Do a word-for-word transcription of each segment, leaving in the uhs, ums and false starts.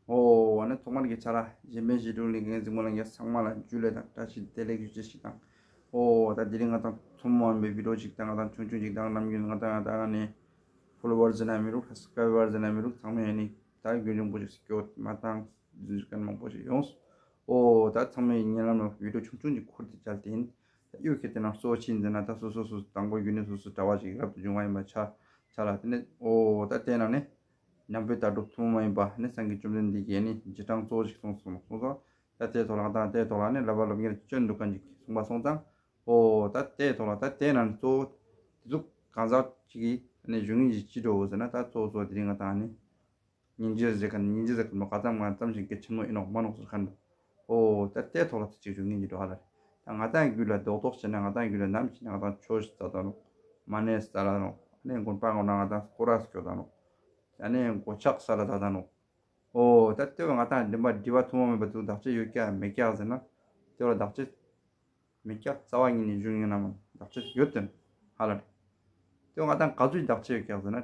ཨོ་ཨ་ནི་ཐོག་མར་གྱི་ཆ་ལ་གཞན་ཕན་ཞི་ཁྲོའི་ལས་འགན་གཟིགས་མོ་ལ་ངས་ཚང་མ་ལ་འཇུ་ལེ་དང་བཀྲ་ཤིས་བདེ་ལེགས་ཞུ་ཅེས་ཤིག་དང་། ཨོ་ད་དེ་རིང་ང་དང་ཐུན་མོང་མ་ཡིན་པའི་བི་ཌིའོ་ཅིག་དང་ང་དང་ཆུང་ཆུང་ཅིག་དང་ནམ་རྒྱུན་ང་དང་ང་དང་ནི་ཕོ་ལོ་ཝར་ཟེར་ན་མི་རུག་སབ་སི་ཀ་རའི་བར་ཟེར་ན་མི་རུག་ཚང་མས་ནི་ད་རྒྱུན་རིང་པོ་ཞིག་སྐྱོད་མ་དང་འཛུལ་མཁན་མང་པོ་ཞིག་ཡོང་། ཨོ་ད་ཚང་མས་ཉེ་ལམ་ལ་བི་ཌིའོ་ཆུང་ཆུང་ཅིག་ཁུར་ཏེ་བཅར་ཏེ་ཡིན། ད་གཡུ་ཁྱེར་ཏེ་ན་གཙོ་ཆེ་ཡིན་ཟེར་ན་ད་སོ་སོ་སོ་དང་པོ་རྒྱུན་ནས་སོ་སོ་གྲྭ་བ་ཞིག་རབ་ཏུ་བྱུང་བ་ཡིན་པ་ཆ་ཆ་ལ་དེ་ནས་ཨོ་ད་དེ་ནང་ནས། ནམ་འབུལ་ལྟ་གྲུབ་ཐུན་མོང་མ་ཡིན་པ་ནི་སངས་རྒྱས་བཅོམ་ལྡན་འདས་ཀྱིས་ནི་རྗེས་འབྲང་གཙོ་བོ་ཞིག་གསུངས་སོང་གསུངས་སོང་། ད་དེའི་ཐོག་ལ་ང་དང་དེའི་ཐོག་ལ་ནི་བསླབ་པ་སློབ་གཉེར་སྤྱོད་འདུག་ག་འཇིག་གསུངས་པ་སོང་ཙང་། ཨོ་ད་དེའི་ཐོག་ལ་ད་དེ་ནང་གཙོ་བོ་དེ་ཚོ་གང་ཟག་ཅིག་གིས་ནི་བཞུགས་ངེས་ཀྱི་ཅི་འགྲོ་ཟེར་ན་ད་གཙོ་བོ་གཙོ་བོ་དེ་རིང་ང་དང་ནི་སྙིང་རྗེ་ཟེར་མཁན་སྙིང་རྗེ་ཟེར་མཁན་མོ་ག་ཙམ་མ་ཙམ་ཞིག་གལ་ཆེན་མོ་ཡིན་ནོག་མ་ནོག་ཟེར་མཁན་འདུག་ཨོ་ད་དེའི་ཐོག་ལ་དེ་ཅིག་བཞུགས་ངེས་ཀྱི་འགྲོ་ཧ་ལ་རེད། ད་ང་དང་རྒྱུད་ལ་རྡོག་རྡོག་བྱས་ན་ང་དང་རྒྱུད་ལ་ནམ་བྱས་ན་ང་དང་ཆོས་ཟ་ད་ནོག་མ་ཎི་ཟ་ད་ནོག་ཨ་ནི་དགོན་པ་ངོ་ན་ང་དང་སྐོར་ར་སྐྱོད་ད་ནོག་ཨ་ནི་སྒོ་ཕྱག་ས་ལ་ད་ད་ནོ། ཨོ་ད་ལྟེ་བ་ང་དང་འདི་མ་འདྲི་བ་ཐུན་མོང་མེད་པ་དུ་བདག་ཅེས་ཡོད་ཀྱག་མེད་ཀྱག་ཟེར་ན། ལྟེ་བ་བདག་ཅེས་མེད་ཀྱག་རྩ་བ་ཉིད་ནས་བཞུགས་ཡོད་ན་མ་བདག་ཅེས་ཡོད་དེ་ཧ་ལ་རེད། ལྟེ་བ་ང་དང་ག་ཚོད་བདག་ཅེས་ཡོད་ཀྱག་ཟེར་ན།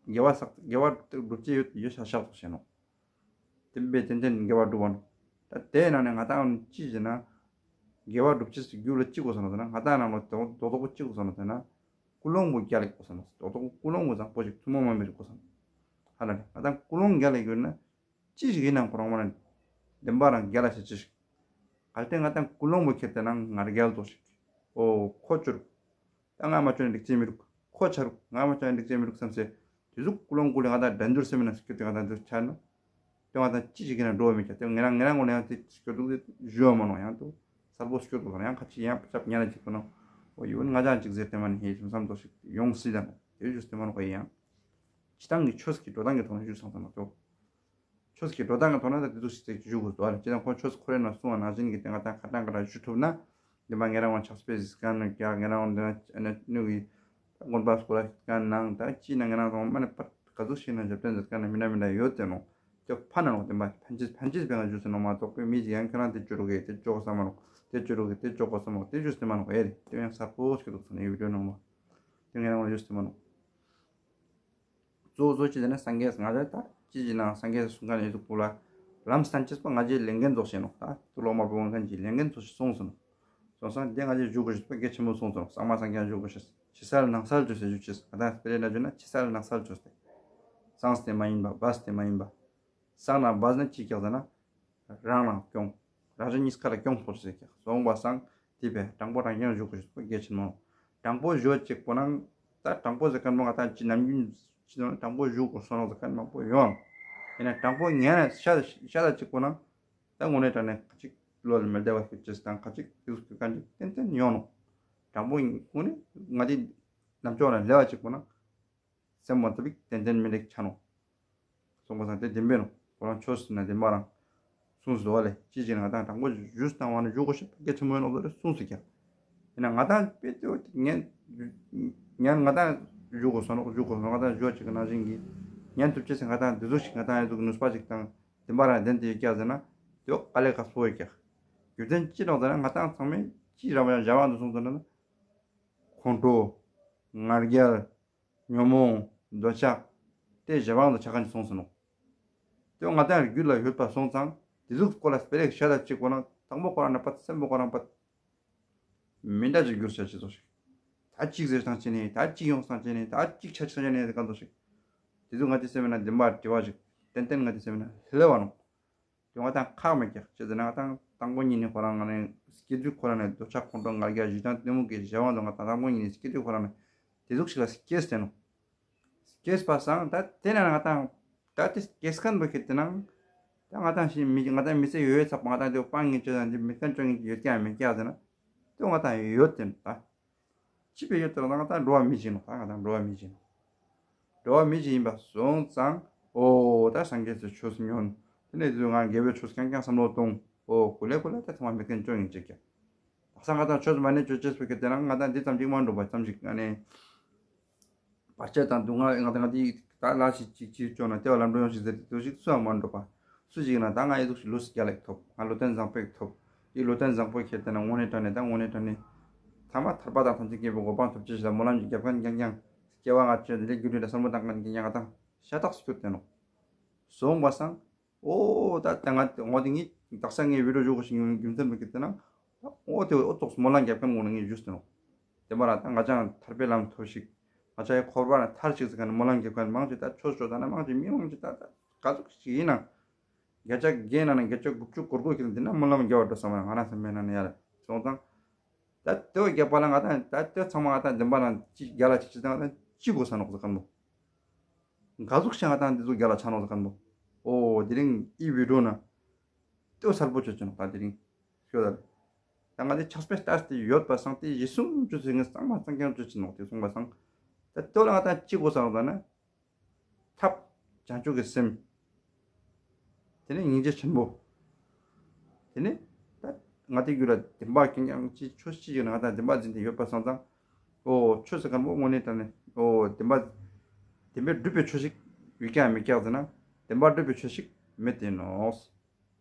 དགེ་བ་བསགས་དགེ་བ་སྒྲུབ་ཅེས་ཡོད་ཡོད་ཤག་ཤག་ཏུ་བྱས་ནོ། དེ་འབད་ཏན་ཏན་དགེ་བ་སྒྲུབ་པ་ནོ། ད་དེའི་ནང་ནས་ང་དང་ཅི་ཟེར་ན། དགེ་བ་སྒྲུབ་ཅེས་སུ་རྒྱུ་ལ་ཅི་དགོས་ས་ནོ་ཟེར་ན་ང་དང་ནང་ལོ་རྡོག་རྡོག་པོ་ཅི་དགོས་ས་ནོ་ཟེར་ན། ཀུན་སློང་པོ་རྒྱལ་ལ་དགོས་ས་ནོ། རྡོག་རྡོག་ཀུན་སློང་པོ་བཟང་པོ་ཞིག་ཐུན་མོང་མ་མེད་ཅིག་དགོས་ས་ནོ། ཧ་ལ་ནི་ང་དང་ཀུན་སློང་རྒྱལ་ལ་ཡོད་ན། ཅི་ཞིག་ཡིན་ནའང་ཁོ་རང་མ་ན། བདེན་པ་རང་རྒྱལ་ལ་བྱེད་ཅི་ཞིག་གལ་ཏེ་ང་དང་ཀུན་སློང་པོ་ཁྱེར་ཏེ་ན་ང་རྒྱལ་དོ་ཞིག་ཨོ་ཁོ་ཆུ་རུག་ད་ང་མ་ཆོད་ན་འགྲིག་ཅེས་མི་རུག་ཁོ་ཆ་རུག་ང་མ་ཆོད་ན་འགྲིག་ཅེས་མི་རུག་བསམ་སེ། དེ་ཟུག་ཀུན་སློང་ཀུན་ལས་ང་དང་འགྲན་བསྡུར་སེམས་ནང་སྐྱོད་དེ་ང་དང་འདི་ཆ་ན། དེ་ང་དང་ཅི་ཞིག་ཡིན་ན་འགྲོ་བ་མི་ཁྱེར་ཏེ་ངེ་རང་ངེ་རང་ངོ་ནས་ཡང་དེ་སྐྱོད་འདུག་དེ་ཞུ་བ་མ་ནོ་ཡང་དུ། གསལ་པོ་སྐྱོད་འདུག་ཡང་ཁ་ཅིག་ཡང་ཕྱབ་ཉན་ལ་ཅིག་པོ་ནོ། ཨོ་ཡོད་ང་ཅང་ཅིག་ཟེར་ཏེ་མ་ནི་ཧེ་ཞུ་བསམ་དོ་ཞིག་ཡོང་སྲིད་ད་ནོ་དེ་ཞུ་སྟེ་མ་ནོ་ག་ཡང་། སྤྱི་བཏང་གི་ཆོས་ཀྱི་འགྲོ་སྟངས་ཀྱི་ཐོག་ནས་ཞུ་བསམ་ད་ནོ་དོ། ཆོས་ཀྱི་འགྲོ་སྟངས་ཀྱི་ཐོག་ན་ད་དེ་ཚོ་ཞིག་ཅིག་ཞུ་དགོས་འདུག་ཨ་ལ་ཅི་ན་ཁོང་ཆོས་ཁོ་རེ་ན་གསུང་བ་ནང་བཞིན་གྱི་དེ་ང་དང་ཁ་གྲངས་ཁ་གྲངས་ཞུ་ཐུབ་ན། འདི་མ་ངེ་རང་ངོ་ཕྱག་དཔེ་ཟིག་ག་ན་རྒྱ་ངེ་རང་ངོ་འདི་ན་ནུ་གི་དགོན་པ་སྐོར་ལ་ག་ནང་ད་ཅི་ན་ངེ་རང་ཚོ་མ་ནི་པ་ག་ཚོད་ཞིག་ན་ཞབས་བརྟན་ཟེར་ག་ན་མི་ན་མི་ན་ཡོད་དེ་ནོ། དེ་ཕ་ན་ནོ་དེ་མ་ཕན་ཆེ་ཕན་ཆེ་བེ་ང་ཞུ་ཟེར་ནོ་མ་གཏོགས་པའི་མི་ཞིག་ཡང་ཁྱེད་རང་དེ་བཅོ་རུ་གི་དེ་བཅོ་གོ་ས་མ་ནོ། དེ་བཅོ་རུ་གི་དེ་བཅོ་གོ་ས་མ་ནོ་དེ་ཞུ་ཟེར་མ་ནོ་ཨེ་རེད་དེ་ཡང་གསར་པོ་ཞིག་འདུག་ཟེར་ནས་ཡོད་དེ་ནོ་མ། དེ་ངེ་རང་ངོ་ཞུ་ཟེར་མ་ནོ། གཙོ་བོ་གཙོ་ཆེ་དེ་ནི་སངས་རྒྱས་ང་ཚོ་ད་ཅི་ཅི་ན་སངས་རྒྱས་གསུང་མཁན་ཡོད་དུ་པོ་ལ། ལམ་སྟན་ཅེས་པ་ང་ཚོའི་ལས་འགན་རྫོགས་བྱས་ནོ་ད་དུ་ལོག་མ་པོ་མཁན་གྱི་ལས་འགན་རྫོགས་བྱས་སོང་ཟེར་ནོ། སོང་ཙང་དེ་ང་ཚོས་བཞུགས་དགོས་ཤེས་པ་གལ་ཆེན་པོ་སོང་ཟེར་ནོ་གཙང་མ་སངས་རྒྱས་བཞུགས་དགོས་ཤེས་ཕྱི་གསལ་ནང་གསལ་བཅོས་ཟེར་བཅོས་ང་ད་སྤེ་ར་ན་བརྗོད་ན་ཕྱི་གསལ་ནང་གསལ་བཅོས་ཏེ། གཙང་སྟེ་མ་ཡིན་པ་སྦས་ཏེ་མ་ཡིན་པ། གཙང་ན་སྦས་ན་ཅི་ཀྱག་ཟེར་ན། རང་ལ་གྱོང་། རང་གཞན་གཉིས་ཀ་ལ་གྱོང་ཕོག་ཟེར་ཀྱག་སོང་བ་སང་དེ་བས་དྲང་པོ་རང་གཞན་བཞུགས་དགོས་ཤེས་པ་གལ་ཆེན་མོ། དྲང་པོ་བཞུགས་ཅིག་པོ་ནང་ད་དྲང་པོ་ཟེར་མཁན་མོ་ང་ད་ཅི་ནམ་རྒྱུན་ཅི་ནང་དྲང་པོ་བཞུགས་དགོས་སོང་ཟེར་མཁན་མང་པོ་ཡོང་། ཡིན་ན་དྲང་པོ་ངན་ན་ཤ་ཤ་ད་ཅིག་པོ་ནང་ད་དངོས་གནས་དྲང་གནས་ཁ་ཅིག་བློ་ལ་མི་བདེ་བ་ཞིག་བྱེད་དང་ཁ་ཅིག་དེ་ཚོ་གི་གང་ཅིག་ཏན་ཏན་ཡོང་ནོ། དྲང་པོ་དངོས་གནས་ང་དེ་ནམ་ཅོག་ལ་ལེ་བ་ཅིག་པོ་ནང་སེམས་མ་ཐུབ་པའི་ཏན་ཏན་མི་ལེགས་ཆ་ནོ། སོང་པ་སང་དེ་བདེན་པས་ནོ། ཁོ་རང་ཆོས་ཟེར་ན་བདེན་པ་རང་། གསུངས་སོ་བ་ལས་ཅི་ཅི་ང་དང་དྲང་པོ་ཞུས་བཏང་བ་ནི་བཞུགས་དགོས་ཤེས་པ་གལ་ཆེན་པོ་ཡིན་ནོ་ཟེར་གསུངས་སོ་ཀྱང་། ཡིན་ན་ང་དང་དཔེ་དེ་ངན་ངན་ང་དང་བཞུགས་དགོས་སོ་ནོ་བཞུགས་དགོས་སོ་ང་དང་བཞུགས་ཅིག་གི་ནང་བཞིན་གྱི་ཉན་ཐུབ་ཅེས་སེ་ང་དང་འདི་ཚོ་ཞིག་ང་དང་ཡ་ཟུག་ནུས་པ་ཞིག་དང་བདེན་པ་རང་ལྡན་དེ་ཡོད་ཀྱག་ཟེར་ན་དེ་བ་དཀའ་ལས་ཁག་པོ་ཡོད་ཀྱག་རྒྱུ་མཚན་ཅི་རང་ཟེར་ན་ང་དང་ཚང་མས་ཅི་རང་བ་ཡང་བཞག་བ་འདུག་སོང་ཟེར་ན་ཁོང་ཁྲོ་ང་རྒྱལ། ཉོན་མོངས། འདོད་ཆགས། དེ་གཞན་དབང་དུ་ཆགས་མཁན་ཞིག་སོང་ཟེར་ནོ། དེ་ང་དང་རྒྱུད་ལ་ཡོད་པ་སོང་ཙང་དེ་ཟུག་སྐོར་ལ་སྤེ་ར་ཞིག་བཤད་ད་ཅིག་གོ་ན་དང་པོ་ཁོ་རང་ནས་པད་སེམས་པོ་ཁོ་རང་པད། མི་འདྲ་ཅིག་འགྱུར་བྱ་ཅི་ཚོ་ཞིག་ད་ཅིག་ཟེར་སྟངས་ཅི་ནས་ད་ཅིག་ཡོང་སྟངས་ཅི་ནས་ད་ཅིག་ཆ་ཆ་ནས་ཟེར་ག་ཚོ་ཞིག་དེ་ཟུག་ང་དེ་སེམས་ན་བདེན་པ་དྲི་བ་ཞིག་ཏན་ཏན་ང་དེ་སེམས་ན་ལྷེ་བ་ནོ། དེ་ང་དང་ཁག་མེད་ཀྱག་ཅེས་ཟེར་ན་ང་དང་དང་པོ་ཉིད་ནས་ཁོ་རང་ང་ནས་སྐྱེ་དུས་ཁོ་རང་ནས་འདོད་ཆགས་ཁོང་ཁྲོ་ང་རྒྱལ་ཞེ་སྡང་གཏི་མུག་གི་གཞན་དབང་དུ་ང་དང་དང་པོ་ཉིད་ནས་སྐྱེ་དུས་ཁོ་རང་ནས་དེ་ཟུག་ཞིག་ལ་སྐྱེས་ཏེ་ནོ། སྐྱེས་པ་སང་ད་དེ་ན་ང་དང་ད་དེ་སྐྱེས་མཁན་པོ་ཁྱེད་དེ་ནང་ད་ང་དང་ཞིག་མི་ང་དང་མི་ཚེ་ཡོད་ཡོད་ཚགས་པ་ང་དང་དེ་སྤང་ངེས་ཅོ་དང་དེ་མི་ཚེ་ཅོ་ངེས་ཀྱི་ཡོད་ཀྱང་མེད་ཀྱང་ཟེར་ན་དེ་ང་དང་ཡོད་དེ་ད། ཅི་བས་ཡོད་དེ་ལ་ང་དང་འགྲོ་བ་མི་བྱེད་ནོ་ད་ང་དང་འགྲོ་བ་མི་བྱེད་ནོ། འགྲོ་བ་མི་བྱེད་ཡིན་པ་སོང་ཙང་ཨོ་ད་སངས་རྒྱས་སུ་ཆོས་སུ་ཉོན། དེ་ནས་དུས་ང་དགེ་བའི་ཆོས་རྐྱང་རྐྱང་བསམ་བློ་གཏོང་ཨོ་ཀུ་ལེ་ཀུ་ལེ་ད་ཚང་མ་མི་ཀན་ཅོ་ཡིན་ཅིག་ཀྱ། དག་ས་ང་དང་ཆོས་མ་ཎི་ཅོ་ཅེས་སུ་ཀྱ་དེ་རང་ང་དང་འདི་ཙམ་ཅིག་མ་འགྲོ་བ་ཙམ་ཅིག་ང་ནི། བར་ཆད་དང་སྡུག་བསྔལ་ང་དང་ང་དེ་ད་ལ་ཞིག་ཅིག་ཅིག་ཅོ་ན་དེ་བ་ལམ་འགྲོ་ཡོང་ཞིག་ཟེར་དེ་དུས་ཞིག་སུའང་མ་འགྲོ་བ། སུ་ཞིག་ན་ད་ང་ཡི་ཐུགས་ཞིག་ལུས་རྒྱ་ལེགས་ཐོབ་ང་བློ་བརྟན་བཟང་པོ་ཐོབ། དེ་བློ་བརྟན་བཟང་པོ་ཁྱེར་དེ་ན་དངོས་གནས་དྲང་གནས་ད་དངོས་གནས་དྲང་གནས། ཐ་མ་ཐར་པ་དང་ཐམས་ཅད་མཁྱེན་པའི་གོ་འཕང་ཐོབ་ཅེས་ཞིག་ལ་སྨོན་ལམ་གྱི་རྒྱབ་ཁན་རྐྱང་རྐྱང་། སྐྱེ་བ་སྔ་ཕྱི་འདི་ལས་རྒྱུ་འབྲས་ལ་གསར་མོ་བཏང་མཁན་རྐྱང་རྐྱང་ང་དང་ཤ་སྟག་སུ་གྱུར་ཏེ་ནོ། སོང་བ་སང་། ཨོ་ད་ད་ང་ངོ་དེ་ངས་དག་ས་ངའི་བི་ཌིའོ་བཟོ་དགོས་ཤིག་རྒྱུ་མཚན་མི་སྐད་དེ་ན། ཨོ་དེ་ཨོ་ཙོགས་སྨོན་ལམ་རྒྱབ་མཁན་ངོ་ན་ངས་ཞུས་ཏེ་ནོ། དེ་མ་ར་ད་ང་ཅག་ཐར་པའི་ལམ་ཐོབ་ཤིག་ང་ཅག་ཡི་འཁོར་བ་ན་ཐར་ཤིག་ཟེར་མཁན་སྨོན་ལམ་རྒྱབ་མཁན་མང་ཆེ་ད་ཆོས་ཤོད་ད་ན་མང་ཆེ་མི་མང་ཆེ་ད་ད་ག་ཚོད་ཞིག་ཡིན་ན། བརྒྱ་ཆ་བརྒྱའི་ནང་ནས་བརྒྱ་ཆ་དགུ་བཅུ་གོ་དགུ་ཞིག་འདི་ན་སྨོན་ལམ་རྒྱབ་པ་འགྲོ་བསམ་ན་ང་རང་སེམས་པའི་ནང་ནས་ཡ་ལ་སོང་ཙང་། ད་ལྟོས་རྒྱབ་པ་ལ་ང་དང་ད་ལྟོས་ཚང་མ་ང་དང་འདི་འབའ་ན་ཅི་རྒྱ་ལ་ཅི་ཅི་དང་ཅི་དགོས་ས་ནོག་ཟེར་གམ་མོ། ག་ཟུག་ཤ་ང་དང་འདི་ཚོ་རྒྱ་ལ་ཆ་ནོག་ཟེར་གམ་མོ། ཨོ་དེ་རིང་ཨི་བི་ཌིའོ་ན་ལྟོས་གསལ་པོ་ཆོད་ཆོད་ནོག་ད་དེ་རིང་ཤོད་ད། ད་ང་དེ་ཆགས་པའི་ལྟ་སྟེ་ཡོད་པ་སང་དེ་ཡི་སུམ་ཅུ་ཚེ་ངས་གཙང་མ་གཙང་རྐྱང་ཆོད་ཆོད་ནོག་དེ་སོང་པ་སང་། ད་ལྟོས་ལ་ང་དང་ཅི་དགོས་ས་ནོག་ད་ན། ཐབས་བྱང་ཆུབ་ཀྱི་སེམས། དེ་ནས་སྙིང་རྗེ་ཆེན་པོ། དེ་ནས་ད་ང་དེ་རྒྱུད་ལ་བདེན་པ་ཀྱང་ཀྱང་ཅི་ཆོས་ཅི་ཡོད་ན་ང་དང་བདེན་པ་འཛིན་དེ་ཡོད་པ་སོང་ཙང་། ཨོ་ཆོས་ཟེར་མཁན་པོ་དངོས་གནས་དྲང་གནས་ཨོ་བདེན་པ། བདེན་པས་སྒྲུབ་པའི་ཆོས་ཤིག་ཡོད་ཀྱང་མེད་ཀྱང་ཟེར་ན། བདེན་པ་སྒྲུབ་པའི་ཆོས་ཤིག་མེད་དེ་ནོག་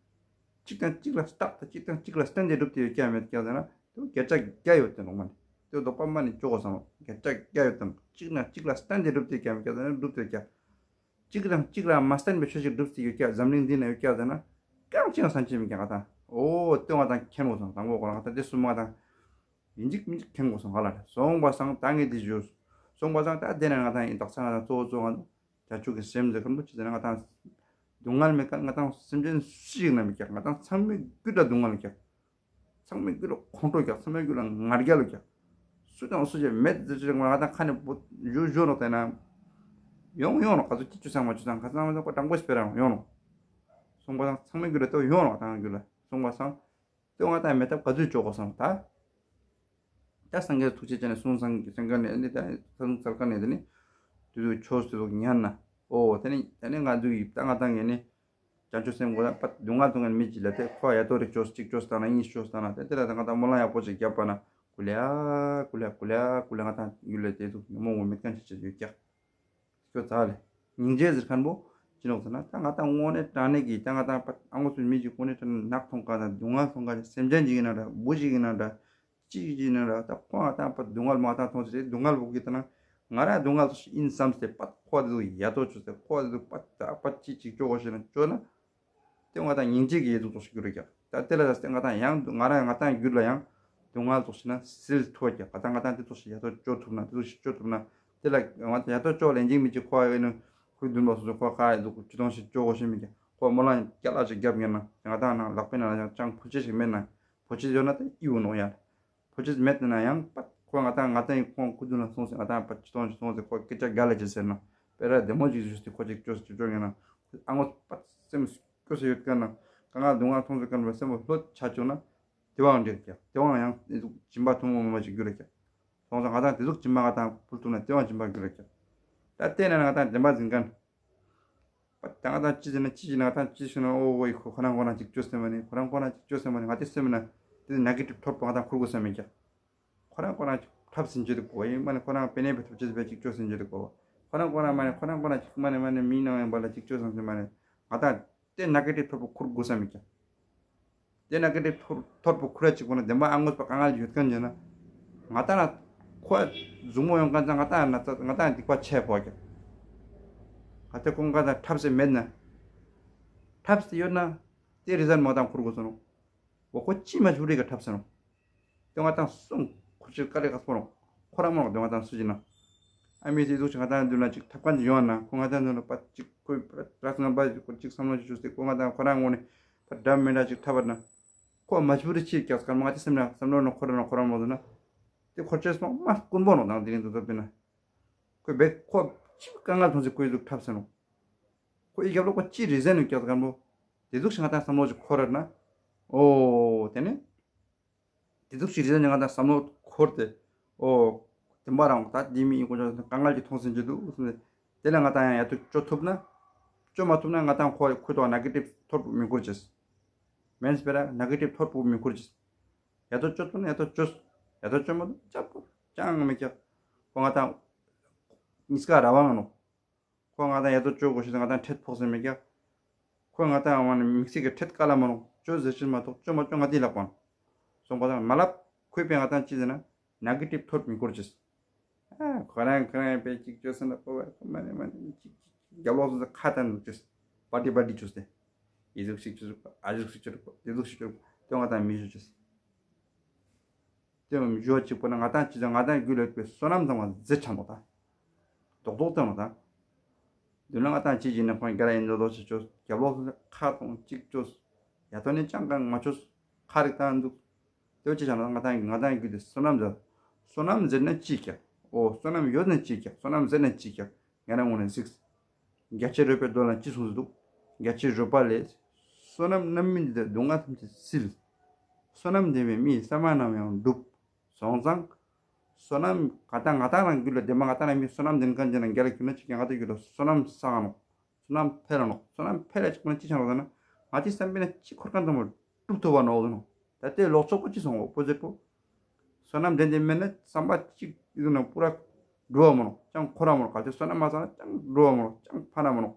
གཅིག་དང་གཅིག་ལ་བརྟག་དང་གཅིག་དང་གཅིག་ལ་བརྟེན་ཏེ་སྒྲུབ་སྟེ་ཡོད་ཀྱང་མེད་ཀྱང་ཟེར་ན་དེ་བརྒྱ་ཆ་བརྒྱ་ཡོད་དེ་ནོག་མ་ནི་དེ་ལྡོག་པ་མ་ནི་ཅོག་གོ་སོང་བརྒྱ་ཆ་བརྒྱ་ཡོད་དེ་ནོག་གཅིག་དང་གཅིག་ལ་བརྟེན་ཏེ་སྒྲུབ་སྟེ་ཡོད་ཀྱང་མེད་ཀྱང་ཟེར་ན་སྒྲུབ་སྟེ་ཡོད་ཀྱང་། གཅིག་དང་གཅིག་ལ་མ་བརྟེན་པའི་ཆོས་ཤིག་སྒྲུབ་སྟེ་ཡོད་ཀྱང་འཛམ་གླིང་འདི་ན་ཡོད་ཀྱང་ཟེར་ན། གང་ཅི་ཡང་སང་ཅི་མེད་ཀྱང་ང་དང་ཨོ་དེ་ང་དང་མཁྱེན་དགོས་སོང་དང་པོ་ཁོ་རང་ང་དང་དེ་གསུམ་ང་དང་། ཡིན་གཅིག་མིན་གཅིག་མཁྱེན་དགོས་སོང་ང་ལ་སོང་པ་སང་ད་ངས་འདི་བརྗོད། སོང་པ་སང་ད་དེ་ན་ང་དང་ཡིན་དག་ས་ང་དང་གཙོ་བོ་གཙོ་བོ་ང་དང་བྱང་ཆུབ་ཀྱི་སེམས་ཟེར་མཁན་པོ་ཅི་ཟེར་ན་ང་དང་། སྡུག་བསྔལ་མེད་ཀ་ང་དང་སེམས་ཅན་སུ་ཞིག་ན་མེད་ཀྱང་ང་དང་ཚང་མའི་རྒྱུད་ལ་སྡུག་བསྔལ་མེད་ཀྱང་། ཚང་མའི་རྒྱུད་ལ་ཁོང་ཁྲོ་ཀྱང་ཚང་མའི་རྒྱུད་ལ་ང་རྒྱལ་ལོ་ཀྱང་། སུ་དང་སུ་ཞིག་མེད་ཟེར་ཅི་ང་དང་ཁ་ནས་བོ་ཞུ་ཞུ་རོགས་དེ་ན། ཡོང་ཡོང་རོགས་ག་ཚོད་ཅི་ཅི་ཚང་མ་ཅི་ཚང་ག་ཚང་མ་ཚང་པ་དྲང་པོ་སྤེལ་རང་ཡོང་རོགས། སོང་པ་སང་ཚང་མའི་རྒྱུད་ལ་ལྟོས་ཡོང་རོགས་དང་རྒྱུད་ལ་སོང་པ་སང་། ལྟོས་ང་དང་མེད་ཐབས་ག་ཚོད་ཅོག་གོ་སོང་ད། ད་སངས་རྒྱས་ཐུགས་རྗེ་ཅན་ནས་གསུང་སངས་སངས་རྒྱས་ནས་ཨ་ནི་ད་གསུང་ཚར་ཀ་ནས་དེ་ནི། དུས་དུས་ཆོས་དུས་དུས་ཉན་ན། ཨོ་དེ་ནི་དེ་ནི་ང་ཚོའི་ད་ང་དང་ངས་ནི། བྱང་ཆུབ་སེམས་སྒོ་ལ་པ་སྡུག་བསྔལ་སྡུག་བསྔལ་མི་གཅིག་ལ་དེ་ཁོ་ཡ་ཏོ་རིག་ཅོས་གཅིག་ཅོས་བཏང་ན་གཉིས་ཅོས་བཏང་ན་དེ་དེ་ལ་ད་ང་དང་སྨོན་ལམ་ཡག་པོ་ཅིག་བརྒྱབ་པ་ན་ཀུ་ལེ་ཨ་ཀུ་ལེ་ཀུ་ལེ་ཀུ་ལེ་ང་དང་ཡུལ་ལ་དེ་དུས་ཉོན་མོངས་མེད་མཁན་ཅིག་ཅིག་ཡོད་ཀྱག་ཁྱོད་ཚ་ལེ། སྙིང་རྗེ་ཟེར་མཁན་པོ་ཅི་ནོག་ཟེར་ན་ད་ང་དང་དངོས་གནས་དྲང་གནས་ཀྱི་ད་ང་དང་པ་ཨ་ངོ་ཚོའི་མི་གཅིག་དངོས་གནས་དྲང་གནས་ནག་མཐོང་ག་དང་སྡུག་བསྔལ་མཐོང་ག་དང་སེམས་ཅན་ཅིག་ཡིན་ན་འདྲ་འབུ་ཅིག་ཡིན་ན་འདྲ། ཅི་ཡིན་ན་ར་ད་ཁོ་ང་དང་པ་སྡུག་བསྔལ་མ་དང་མཐོང་ཚེ་སྡུག་བསྔལ་བོ་གི་ད་ན་ང་ར་སྡུག་བསྔལ་ཡིན་བསམ་སྟེ་པ་ཁོ་དེ་ཚོ་ཡ་ཏོ་བཅོས་ཏེ་ཁོ་དེ་ཚོ་པ་ད་པ་ཅི་ཅིག་བཅོ་གོ་ཤེས་ན་བཅོ་ན། དེ་ང་དང་སྙིང་རྗེ་གི་ཡེ་ཚོགས་ཚོགས་ཤིག་གྱུར་རེད་ཀྱག་ད་དེ་ལ་ད་ང་དང་ཡང་ང་ར་ང་དང་རྒྱུད་ལ་ཡང་སྡུག་བསྔལ་ཚོགས་ཤིག་ན་སེལ་ཐུབ་ཀྱག་ད་ང་དང་དེ་ཚོགས་ཤིག་ཡ་ཏོ་བཅོ་ཐུབ་ན་དེ་ཚོགས་ཤིག་བཅོ་ཐུབ་ན་དེ་ལ་ང་དང་ཡ་ཏོ་བཅོ་ལེན་གྱི་མི་ཅིག་ཁོ་ཡ་ནི་ཁོའི་མདུན་པ་སོ་སོ་ཁོ་ཁ་ཡ་ཚོགས་ཅི་ཐོང་ཞིག་བཅོ་གོ་ཤེས་མི་ཀྱག་ཁོ་སྨོན་ལམ་རྒྱ་ལ་ཅིག་རྒྱབ་ཉན་ན་ང་དང་ནང་ལག་པའི་ནང་ལ་ཡང་ཅང་ཕོ་ཆེ་ཞིག་མེད་ན་ཕོ་ཆེ་ཡོད་ན་ད་ཨི་བུ་ནོ་ཡ། ཕོ་ཆེ་མེད་ན་ཡང་པ་ཁོ་ང་དང་ང་དང་ཡིན་ཁོང་ཁུ་དུ་ན་སོང་ཟེར་ང་དང་པ་ཅི་ཐོང་ཅི་སོང་ཟེར་ཁོ་སྐད་ཆ་རྒྱ་ལ་ཅི་ཟེར་ན་དཔེ་ར་བདེ་མོ་ཅིག་ཞུས་ཏེ་ཁོ་ཅིག་བཅོས་ཅིག་བཅོ་ཉན་ན་ཨ་ངོ་པ་སེམས་སྐྱོ་ས་ཡོད་མཁན་ན་དཀའ་ངལ་སྡུག་བསྔལ་མཐོང་ས་མཁན་པ་སེམས་པ་ལྷོད་ཆ་བཅུག་ན་དེ་བའང་འགྲིག་ཀྱག་དེ་བའང་ཡང་སྦྱིན་པ་ཐུན་མོང་མ་ཅིག་རྒྱུ་རེད་ཀྱག་སོང་ཙང་ང་དང་དེ་ཟུག་སྦྱིན་པ་ང་དང་ཕུལ་ཐུབ་ན་དེ་བའང་སྦྱིན་པ་རྒྱུ་རེད་ཀྱག་ད་ལྟས་ན་ང་དང་བདེན་པ་འཛིན་མཁན། པ་ད་ང་དང་ཅི་ཟེར་ན་ཅི་ཟེར་ན་ང་དང་ཅི་ཟེར་ན་ཨོ་ཨོ་ཡི་ཁོ་ཁོ་རང་ཁོ་རང་ཅིག་བཅོས་སེམས་མ་ནི་ཁོ་རང་ཁོ་རང་ཅིག་བཅོས་སེམས་མ་ནི་ང་དེ་སེམས་ན་དེ་ནེ་གེ་ཊིབ་ཐོར་པོ་ང་དང་ཁུར་དགོས་ས་མེད་ཀྱག་ཁོ་རང་ཁོ་རང་ཅིག་འཁྲབ་ཟིན་རྒྱུ་དེ་གོ་ཡིན་མ་ནི་ཁོ་རང་པེ་ནེ་པེ་ཐོབ་ཅེས་པའི་ཅིག་བཅོས་ཟིན་རྒྱུ་དེ་གོ་ཁོ་རང་ཁོ་རང་མ་ནི་ཁོ་རང་ཁོ་རང་ཅིག་མ་ནི་མ་ནི་མི་ནང་ཡང་པ་ལ་ཅིག་བཅོས་སེམས་མ་ནི་ང་དང་དེ་ནེ་གེ་ཊིབ་ཐོར་པོ་ཁུར་དགོས་ས་མེད་ཀྱག་དེ་ནེ་གེ་ཊིབ་ཐོར་ཐོར་པོ་ཁུར་ཅིག་གོ་ན་བདེན་པ་ཨ་ངོས་པ་དཀའ་ངལ་ཡོད་མཁན་ཡིན་ན། ང་ད་ན་ཁོ་མཛུབ་མོ་ཡོང་མཁན་ཙང་ང་ད་ན་ཙ་ང་ད་སྡིག་པ་ཆེ་ཕོག་ཀྱང་། ང་ད་ཁོང་ང་ད་འཁྲབ་སེ་མེད་ན། འཁྲབ་སེ་ཡོད་ན། དེ་རི་ཟན་མོ་དང་ཁུར་དགོས་སོ་ནོ། འོ་ཁོ་ཅི་མ་ཞུ་རི་ག་འཁྲབ་སེ་ནོ། དེ་ང་དང་སོང་ཁོ་ཅིག་དཀའ་ལས་ཁག་པོ་རོགས་ཁོ་རང་མ་རོགས་དེ་ང་དང་སུ་ཅི་ན། ཨ་མི་དེ་ཚོ་ཅིག་ང་དང་འདུན་ལ་ཅིག་ཐབས་གང་ཅིག་ཡོང་ན་ཁོ་ང་དང་འདུན་ལ་པ་ཅིག་ཁོས་ར་སང་པ་ཅིག་ཁོ་ཅིག་བསམ་བློ་ཅིག་ཞུ་སྟེ་ཁོ་ང་དང་ཁོ་རང་ངོ་ནས་པ་འདྲ་མི་འདྲ་ཅིག་ཐབས་པ་ན། ཁོ་མ་ཞུ་རི་ཅིག་ཀྱག་སྐར་མ་ང་དེ་སེམས་ན་བསམ་བློ་ན་ཁོ་ར་ན་ཁོ་རང་མོ་དུ་ན། དེ་ཁོ་ཅེས་མ་མ་དཀོན་པོ་ནོ་དང་དེ་རིང་དུ་ཐོབ་པས་ན། ཁོས་བེད་ཁོ་ཅིག་དཀའ་ངལ་མཐོང་ཚེ་ཁོའི་ཟུག་འཁྲབ་ཟེར་ནོ། ཁོ་ཡི་རྒྱབ་ལོག་པ་ཅི་རེད་ཟེར་ནས་སྐྱོ་ཟ་མཁན་པོ། དེ་ཟུག་ཞིག་ང་དང་བསམ་བློ་ཞིག་འཁོར་ར་ན། ཨོ། དེ་ནས། དེ་ཟུག་ཞིག་རེད་ཟེར་ནས་ང་དང་བསམ་བློ་འཁོར་ཏེ། ཨོ། དེ་འབའ་རང་ད་འདི་མི་ཡིན་ཁོ་ཚོ་དཀའ་ངལ་གྱི་མཐོང་ཟིན་གྱི་འདུག་ཟེར་ནས། དེ་ལ་ང་དང་ཡང་ཡ་ཏུ་སྐྱོ་ཐུབ་ན། སྐྱོ་མ་ཐུབ་ན་ང་དང་ཁོ་ཁོ་ཐོག་ནེ་གེ་ཊིབ་ཐོར་པོ་མི་འཁོར་ཅེས། མེན་སྤེ་ར་ནེ་གེ་ཊིབ་ཐོར་པོ་མི་འཁོར་ཅེས། ཡ་ཏུ་སྐྱོ་ཐུབ་ན་ཡ་ཏུ་སྐྱོ། ཡ་ཏུ་སྐྱོ་མ་ཐུབ་ཅག་པོ་ཅང་མི་ཁྱབ། ཁོ་ང་དང་། གཉིས་ཀ་ར་བ་ང་ནོ། ཁོ་ང་དང་ཡ་ཏོ་ཅོ་གོ་ཤེས་ང་དང་ཁྲེད་ཕོག་སེ་མེད་ཀྱག་ཁོ་ང་དང་ཨ་ནི་དམིགས་བསལ་གྱི་ཁྲེད་ཀ་ལ་མ་རུང་ཅོ་ཟེར་ཕྱིར་མ་གཏོགས་ཅོ་མ་ཅོ་ང་དེ་ལབ་པ། སོང་པ་དང་མ་ལབ་ཁོས་པས་ང་དང་ཅི་ཟེར་ན་ནེ་གེ་ཊིབ་ཐོཊ་མི་འཁོར་ཅེས། ཨ་ཁོ་རང་ཁོ་རང་པས་ཅིག་ཅོ་སེ་ན་པོ་བ་ཁོ་མ་ནི་མ་ནི་ཅིག་ཅིག་རྒྱབ་ལོག་སོང་ས་ཁ་དང་ནུག་ཅེས་པ་ཏི་པ་ཏི་ཅོས་ཏེ། ཨི་ཟུག་ཞིག་ཅི་ཟུག་པ། ཨ་ཟུག་ཞིག་ཅི་ཟུག་པ། དེ་ཟུག་ཞིག་ཅི་ཟུག་པ། དེ་ང་དང་མི་ཞུ་ཅི། དེ་མི་ཞུ་ཅིག་པོ་ན་ང་དང་ཅི་ཟེར། ང་དང་རྒྱུད་ལ་ཡོད་པའི་བསོད་ནམས་ཚང་མ་ཟད་ཆ་ནོག་ད། རྡོག་རྡོག་བཏང་ནོག་ད། དུས་ན་ང་དང་ཅི་བྱེད་ན་ཁོང་རྒྱ་ལ་ཡིན་མདོག་མདོག་ཅིག་བཅོས། རྒྱབ་ལོགས་སུ་ཁ་གཏོང་ཅིག་བཅོས། ཡ་ཐོ་ནས་ཅང་གང་མ་བཅོས། ཁ་རིག་བཏང་འདུག་དེ་བ་ཅི་བྱ་ན་ང་དང་ང་དང་རྒྱུད་དེ་བསོད་ནམས་ཟད། བསོད་ནམས་ཟད་ན་ཅི་ཀྱག། ཨོ་བསོད་ནམས་ཡོད་ན་ཅི་ཀྱག། བསོད་ནམས་ཟད་ན་ཅི་ཀྱག། ངས་རང་ངོས་ནས་གཟིགས། རྒྱ་ཆེར་རོལ་པའི་མདོ་ལ་ཅི་གསུངས་སུ་འདུག། རྒྱ་ཆེར་རོལ་པ་ལས། བསོད་ནམས་རྣམ་སྨིན་འདི་དག་སྡུག་བསྔལ་ཐམས་ཅད་སེལ། བསོད་ནམས་ལྡན་པའི་མིས་བསམ་པ་རྣམས་ཡང་འགྲུབ། སོང་ཙང་། བསོད་ནམས་ང་དང་ང་དང་རང་རྒྱུད་ལ་ལྡན་པ་ང་དང་རང་མིས་བསོད་ནམས་ལྡན་མཁན་ཅིག་ན་རྒྱ་ལ་གྱུར་ན་ཅིག་ཀྱང་ང་དང་རྒྱུད་ལ་བསོད་ནམས་བསགས་ནོག། བསོད་ནམས་འཕེལ་ལ་ནོག། བསོད་ནམས་འཕེལ་ལ་ཅིག་པོ་ན་ཅི་ཆགས་ནོག་ཟེར་ན། ང་ཅི་བསམ་པའི་ན་ཅི་འཁོར་མཁན་ཚང་མ་འགྲུབ་ཐུབ་པ་ནོག་ཟེར་ནོག། ད་ལྟའི་ལོག་ཕྱོགས་པོ་ཅི་སོང་འོ་པོ་ཟེར་པོ། བསོད་ནམས་ལྡན་ལྡན་མེད་ན་བསམ་པ་གཅིག་ཡིན་ན་པུ་ར་འགྲུབ་བ་མ་ནོག། ཅང་འཁོར་བ་མ་ནོག། གལ་ཏེ་བསོད་ནམས་མ་བསགས་ན་ཅང་འགྲུབ་བ་མ་ནོག། ཅང་འཕར་བ་མ་ནོག།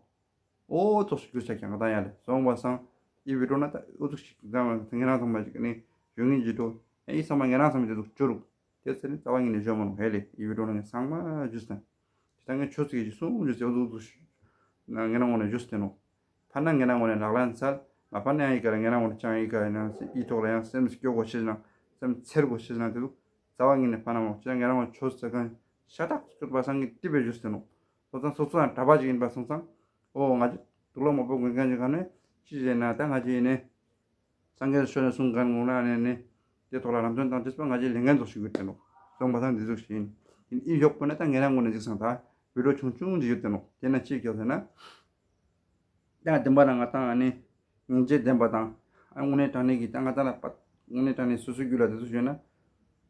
ཨོ་ཙོག་ཞིག་གྱུར་ཆ་ཀྱང་ང་དང་ཡ་ལས་སོང་བ་སང་། ཨི་བི་འགྲོ་ན་ད་ཨོ་ཙོག་ཞིག་ང་རང་ཚང་མ་ཅིག་ནི་ཡོད་ངེས་ཀྱི་འགྲོ། ཨི་ཚང་མ་ང་རང་ཚང་མ་དེ་ཙོག་བཅོ་རུག། དེ་ཚེ་ནི་རྩ་བ་ཉིད་ནས་བཞོན་མ་ནོག་ཧེ་ལེ། ཨི་བི་འགྲོ་ན་ངས་ཚང་མ་ཞུས་ཏེ། ད་ངས་ཆོས་ཚིག་གི་གསུང་ཞུས་ཏེ་ཨོ་ཙོག་ཙོག་ཞིག་ང་རང་ངོས་ནས་ཞུས་ཏེ་ནོག། ཕར་ན་ངེད་རང་ངོས་ནས་ལག་ལེན་འཚལ། མ་ཕར་ན་ཡང་ཨི་ཀ་ལ་ངེད་རང་ངོས་ནས་ཅང་ཨི་ཀ་ཡིན་ན་ཨི་ཐོག་ལ་ཡང་སེམས་སྐྱོ་དགོས་ཤེས་ན་སེམས་འཚེར་དགོས་ཤེས་ན་དེ་ཚོ་རྩ་བ་ཉིད་ནས་ཕར་ན་མ་ནོག། ཅི་ཡང་ངེད་རང་ངོས་ཆོས་ཟེར་མཁན་ཤ་སྟག་སྐྱོད་པ་སང་གི་ཏི་པའི་ཞུས་ཏེ་ནོག། སོ་ཙང་སོ་སོ་ཡང་གྲྭ་པ་ཅིག་ཡིན་པ་སོང་ཙང་། ཨོ་ང་ཅི་དུག་ལོག་མ་པོ་དགོས་མཁན་ཅིག་ག་ནས་ཅི་བྱས་ན་ད་ང་ཅི་ཡིན་ནས། སངས་རྒྱས་ཆོས་ནས་གསུང་མཁན་ངོ་ན་ནས་ནི། དེ་ཐོག་ལ་རང་དོན་དང་བཅས་པ་ང་ཅི་ལས་འགན་ཚོགས་ཤིག་ཡོད་དེ་ནོག། སོང་བ་སང་འདི་ཚོགས་ཤིག་ཡིན། ཡིན་ཨི་ཡོག་པོ་ན་ད་ངེད་རང་ངོས་ནས་གཟིགས་སང་ད་བི་ཌིའོ་ཆུང་ཆུང་ཅིག་ཡོད་དེ་ནོག། དེ་ན་ཅི་ཀྱག་ཟེར་ན། ད་བདེན་པ་རང་ང་དང་ཨ་ནི། སྙིང་རྗེ་ལྡན་པ་དང་། ཨ་དངོས་གནས་དྲང་གནས་ཀྱི་ད་ང་དང་ལ་པ། དངོས་གནས་དྲང་གནས་སོ་སོའི་རྒྱུད་ལ་དེ་ཚོ་ཡོད་ན།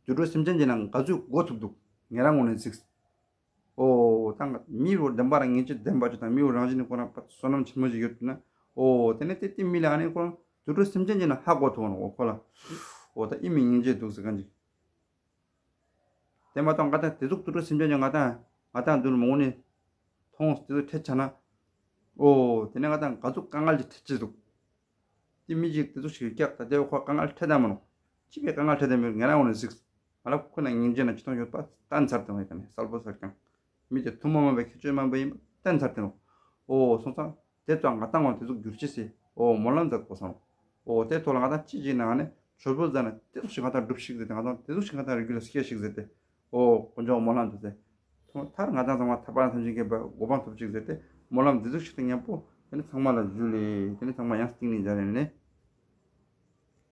དུད་འགྲོ་སེམས་ཅན་གྱི་ནང་ག་ཚོད་གོ་ཐུབ་འདུག། ངེད་རང་ངོས་ནས་གཟིགས། ཨོ་ད་ང་མི་བོ་བདེན་པ་རང་སྙིང་རྗེ་ལྡན་པ་ཅིག་དང་མི་བོ་རང་བཞིན་ནི་ཁོ་རང་པ་བསོད་ནམས་ཆེན་མོ་ཞིག་ཡོད་དུས་ན། ཨོ་དེ་ནས་དེ་དེ་མི་ལ་ཨ་ནི་ཁོ་རང་དུད་འགྲོ་སེམས་ཅན་གྱི་ནང་ཧ་གོ་ཐུབ་ནོག་ཁོ་ལ། ཨོ་ད་ཨི་མི་སྙིང་རྗེ་འདུག་ཟེར་མཁན་ཅིག། དེ་མ་གཏོགས་ང་དང་དེ་ཟུག་དུད་འགྲོ་སེམས་ཅན་གྱི་ང་དང་ང་དང་འདུལ་མ་འོངས་ནས་མཐོང་དེ་ཚོ་འཕྲད་ཆ་ན། ཨོ་དེ་ནས་ང་དང་ག་ཚོད་དཀའ་ངལ་ཅིག་འཕྲད་ཅི་འདུག། དེ་མི་ཅིག་དེ་ཚོ་ཞིག་སྐྱག་ད་དེ་ཁོ་དཀའ་ངལ་འཕྲད་ད་མ་ནོག། ཅི་བས་དཀའ་ངལ་འཕྲད་ད་མི་ང་རང་ངོས་ནས་གཟིགས། ང་ལ་ཁོ་ན་སྙིང་རྗེ་ན་ཅི་ཐོང་ཡོད་པ་གཏན་ཚར་ཏེ་ཡོད་ཀྱང་ནི་གསལ་པོ་གསལ་ཀྱང་། མི་དེ་ཐུན་མོང་མ་བའི་ཁྱད་ཆོས་མང་པོ་ཡིན་པ་གཏན་ཚར་ཏེ་ནོག། ཨོ་སོང་ཙང་དེ་ཙང་ང་དང་ངོ་དེ་ཚོ་འགྱུར་ཅི་སེ། ཨོ་སྨོན་ལམ་མཛད་དགོས་སོང་། ཨོ་དེ་ཐོག་ལ་ང་དང་ཅི་བྱེད་ན་ང་ནི་ཆོས་པོ་མཛད་ན་དེ་ཚོ་ཞིག་ང་དང་སྒྲུབ་ཤིག་ཟེར་ཏེ་ང་དང་དེ་ཚོ་ཞིག་ང་དང་རིགས་རྒྱུད་ལ་སྐྱེ་ཤིག་ཟེར་ཏེ། ཨོ་དཀོན་མཆོག་སྨོན་ལམ་མཛད་དེ། ཐོག་མཐར་ང་དང་ཚང་མ་ཐར་པ་ཐམས་ཅད་མཁྱེན་པའི་གོ་འཕང་ཐོབ་ཅིག་ཟེར་ཏེ་སྨོན་ལམ་འདི་ཚོ་ཞིག་ཏུ་མཉམ་པོ་དེ་ནི་ཚང་མ་ལ་ཞུ་ལེ་དེ་ནི་ཚང་མ་ཡང་སྟིང་ནས་མཇལ་ལེ་ནི།